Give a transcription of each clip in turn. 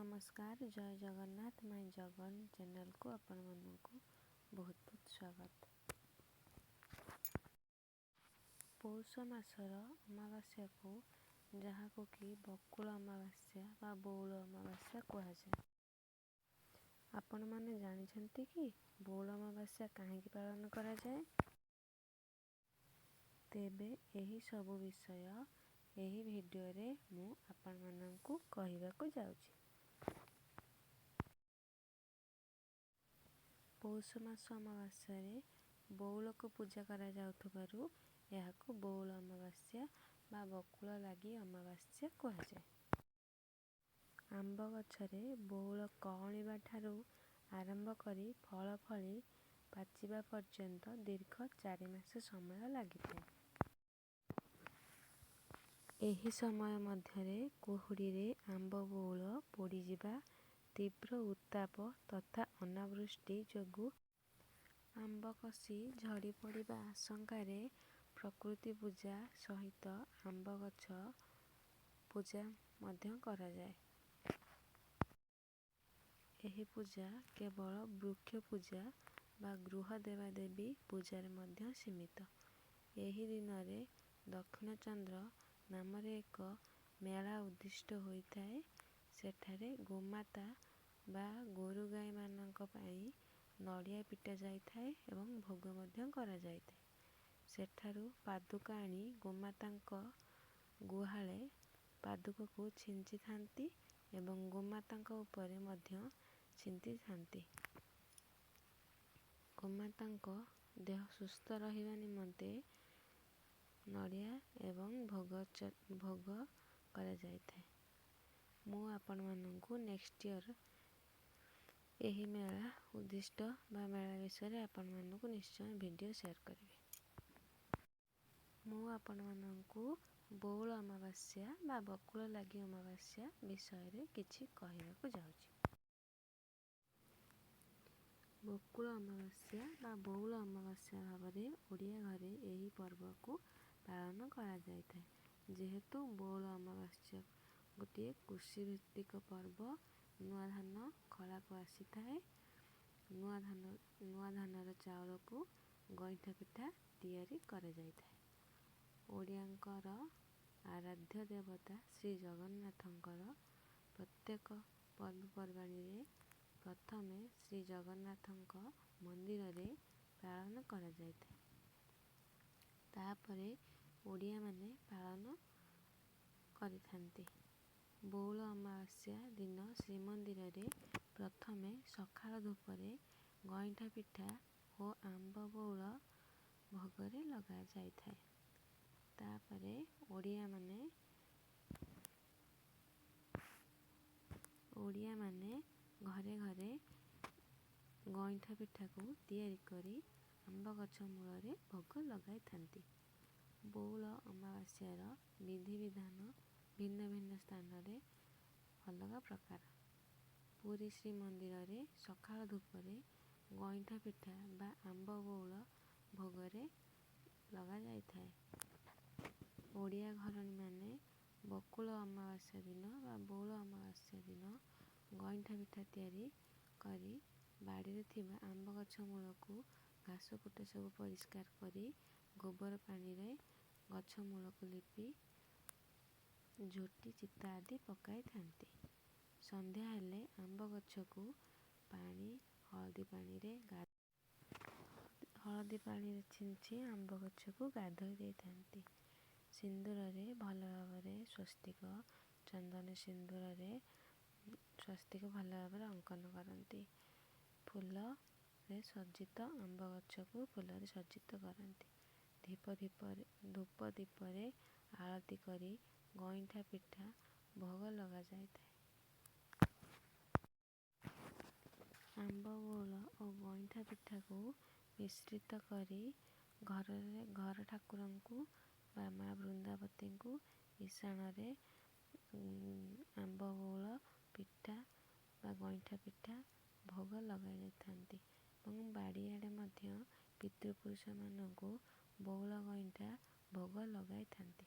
ନମସ୍କାର, ଜୟ ଜଗନ୍ନାଥ। ମାଇ ଜଗନ୍ ଚ୍ୟାନେଲକୁ ଆପଣମାନଙ୍କୁ ବହୁତ ବହୁତ ସ୍ୱାଗତ। ପୌଷ ମାସର ଅମାବାସ୍ୟାକୁ, ଯାହାକୁ କି ବକୁଳ ଅମାବାସ୍ୟା ବା ବଉଳ ଅମାବାସ୍ୟା କୁହାଯାଏ। ଆପଣମାନେ ଜାଣିଛନ୍ତି କି ବଉଳ ଅମାବାସ୍ୟା କାହିଁକି ପାଳନ କରାଯାଏ? ତେବେ ଏହି ସବୁ ବିଷୟ ଏହି ଭିଡ଼ିଓରେ ମୁଁ ଆପଣମାନଙ୍କୁ କହିବାକୁ ଯାଉଛି। ପୌଷ ମାସ ଅମାବାସ୍ୟାରେ ବଉଳକୁ ପୂଜା କରାଯାଉଥିବାରୁ ଏହାକୁ ବଉଳ ଅମାବାସ୍ୟା ବା ବକୁଳ ଲାଗି ଅମାବାସ୍ୟା କୁହାଯାଏ। ଆମ୍ବ ଗଛରେ ବଉଳ କଅଁଳିବା ଠାରୁ ଆରମ୍ଭ କରି ଫଳ ଫଳି ପାଚିବା ପର୍ଯ୍ୟନ୍ତ ଦୀର୍ଘ 4 ମାସ ସମୟ ଲାଗିଥାଏ। ଏହି ସମୟ ମଧ୍ୟରେ କୁହୁଡ଼ିରେ ଆମ୍ବ ବଉଳ ପୋଡ଼ିଯିବା, ତୀବ୍ର ଉତ୍ତାପ ତଥା ଅନାବୃଷ୍ଟି ଯୋଗୁଁ ଆମ୍ବ କଷି ଝଡ଼ି ପଡ଼ିବା ଆଶଙ୍କାରେ ପ୍ରକୃତି ପୂଜା ସହିତ ଆମ୍ବ ଗଛ ପୂଜା ମଧ୍ୟ କରାଯାଏ। ଏହି ପୂଜା କେବଳ ବୃକ୍ଷ ପୂଜା ବା ଗୃହ ଦେବାଦେବୀ ପୂଜାରେ ମଧ୍ୟ ସୀମିତ। ଏହି ଦିନରେ ଦକ୍ଷିଣ ଚନ୍ଦ୍ର ନାମରେ ଏକ ମେଳା ଉଦ୍ଦିଷ୍ଟ ହୋଇଥାଏ। ସେଠାରେ ଗୋମାତା ବା ଗୋରୁ ଗାଈମାନଙ୍କ ପାଇଁ ନଡ଼ିଆ ପିଟା ଯାଇଥାଏ ଏବଂ ଭୋଗ ମଧ୍ୟ କରାଯାଇଥାଏ। ସେଠାରୁ ପାଦୁକା ଆଣି ଗୋମାତାଙ୍କ ଗୁହାଳେ ପାଦୁକକୁ ଛିଞ୍ଚିଥାନ୍ତି ଏବଂ ଗୋମାତାଙ୍କ ଉପରେ ମଧ୍ୟ ଛିଞ୍ଚିଥାନ୍ତି। ଗୋମାତାଙ୍କ ଦେହ ସୁସ୍ଥ ରହିବା ନିମନ୍ତେ ନଡ଼ିଆ ଏବଂ ଭୋଗ କରାଯାଇଥାଏ। ମୁଁ ଆପଣମାନଙ୍କୁ ନେକ୍ସଟ ଇୟର ଏହି ମେଳା ଉଦ୍ଦିଷ୍ଟ ବା ମେଳା ବିଷୟରେ ଆପଣମାନଙ୍କୁ ନିଶ୍ଚୟ ଭିଡ଼ିଓ ସେୟାର କରିବି। ମୁଁ ଆପଣମାନଙ୍କୁ ବଉଳ ଅମାବାସ୍ୟା ବା ବକୁଳ ଲାଗି ଅମାବାସ୍ୟା ବିଷୟରେ କିଛି କହିବାକୁ ଯାଉଛି। ବକୁଳ ଅମାବାସ୍ୟା ବା ବଉଳ ଅମାବାସ୍ୟା ଭାବରେ ଓଡ଼ିଆ ଘରେ ଏହି ପର୍ବକୁ ପାଳନ କରାଯାଇଥାଏ। ଯେହେତୁ ବଉଳ ଅମାବାସ୍ୟା ଗୋଟିଏ କୃଷିଭିତ୍ତିକ ପର୍ବ, ନୂଆ ଧାନ ଖଳାକୁ ଆସିଥାଏ, ନୂଆ ଧାନର ଚାଉଳକୁ ଗଇଁଠା ପିଠା ତିଆରି କରାଯାଇଥାଏ। ଓଡ଼ିଆଙ୍କର ଆରାଧ୍ୟ ଦେବତା ଶ୍ରୀ ଜଗନ୍ନାଥଙ୍କର ପ୍ରତ୍ୟେକ ପର୍ବପର୍ବାଣିରେ ପ୍ରଥମେ ଶ୍ରୀ ଜଗନ୍ନାଥଙ୍କ ମନ୍ଦିରରେ ପାଳନ କରାଯାଇଥାଏ, ତାପରେ ଓଡ଼ିଆମାନେ ପାଳନ କରିଥାନ୍ତି। ବଉଳ ଅମାବାସ୍ୟା ଦିନ ଶ୍ରୀମନ୍ଦିରରେ ପ୍ରଥମେ ସକାଳ ଧୂପରେ ଗଇଁଠା ପିଠା ଓ ଆମ୍ବ ବଉଳ ଭୋଗରେ ଲଗାଯାଇଥାଏ। ତାପରେ ଓଡ଼ିଆମାନେ ଘରେ ଘରେ ଗଇଁଠା ପିଠାକୁ ତିଆରି କରି ଆମ୍ବ ଗଛ ମୂଳରେ ଭୋଗ ଲଗାଇଥାନ୍ତି। ବଉଳ ଅମାବାସ୍ୟାର ବିଧିବିଧାନ ଭିନ୍ନ ଭିନ୍ନ ସ୍ଥାନରେ ଅଲଗା ପ୍ରକାର। ପୁରୀ ଶ୍ରୀମନ୍ଦିରରେ ସକାଳ ଧୂପରେ ଗଇଁଠା ପିଠା ବା ଆମ୍ବ ବଉଳ ଭୋଗରେ ଲଗାଯାଇଥାଏ। ଓଡ଼ିଆ ଘରଣୀମାନେ ବକୁଳ ଅମାବାସ୍ୟା ଦିନ ବା ବଉଳ ଅମାବାସ୍ୟା ଦିନ ଗଇଁଠା ପିଠା ତିଆରି କରି ବାଡ଼ିରେ ଥିବା ଆମ୍ବ ଗଛ ମୂଳକୁ ଘାସ କୁଟା ସବୁ ପରିଷ୍କାର କରି ଗୋବର ପାଣିରେ ଗଛ ମୂଳକୁ ଲିପି ଝୋଟି ଚିତା ଆଦି ପକାଇଥାନ୍ତି। ସନ୍ଧ୍ୟା ହେଲେ ଆମ୍ବ ଗଛକୁ ପାଣି ହଳଦୀ ପାଣିରେ ହଳଦୀ ପାଣିରେ ଛିଞ୍ଚି ଆମ୍ବ ଗଛକୁ ଗାଧୋଇ ଦେଇଥାନ୍ତି। ସିନ୍ଦୁରରେ ଭଲ ଭାବରେ ସ୍ୱସ୍ତିକ, ଚନ୍ଦନ ସିନ୍ଦୁରରେ ସ୍ୱସ୍ତିକ ଭଲ ଭାବରେ ଅଙ୍କନ କରନ୍ତି। ଫୁଲରେ ସଜ୍ଜିତ ଆମ୍ବ ଗଛକୁ ଫୁଲରେ ସଜ୍ଜିତ କରନ୍ତି। ଧୂପ ଦୀପରେ ଆଳତି କରି ଗଇଁଠା ପିଠା ଭୋଗ ଲଗାଯାଇଥାଏ। ଆମ୍ବ ବଉଳ ଓ ଗଇଁଠା ପିଠାକୁ ମିଶ୍ରିତ କରି ଘରରେ ଘର ଠାକୁରଙ୍କୁ ବା ମା ବୃନ୍ଦାବତୀଙ୍କୁ ଇଶାଣରେ ଆମ୍ବ ବଉଳ ପିଠା ବା ଗଇଁଠା ପିଠା ଭୋଗ ଲଗାଯାଇଥାନ୍ତି ଏବଂ ବାଡ଼ିଆଡ଼େ ମଧ୍ୟ ପିତୃପୁରୁଷମାନଙ୍କୁ ବଉଳ ଗଇଁଠା ଭୋଗ ଲଗାଇଥାନ୍ତି।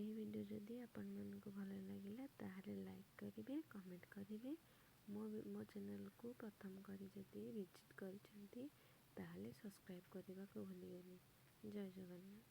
ଏହି ଭିଡ଼ିଓ ଯଦି ଆପଣମାନଙ୍କୁ ଭଲ ଲାଗିଲା, ତାହେଲେ ଲାଇକ୍ କରିବେ, କମେଣ୍ଟ କରିବେ। ମୋ ମୋ ଚ୍ୟାନେଲକୁ ପ୍ରଥମ କରି ଯଦି ଭିଜିଟ୍ କରିଛନ୍ତି, ତାହେଲେ ସବସ୍କ୍ରାଇବ୍ କରିବାକୁ ଭୁଲିବେନି। ଜୟ ଜଗନ୍ନାଥ।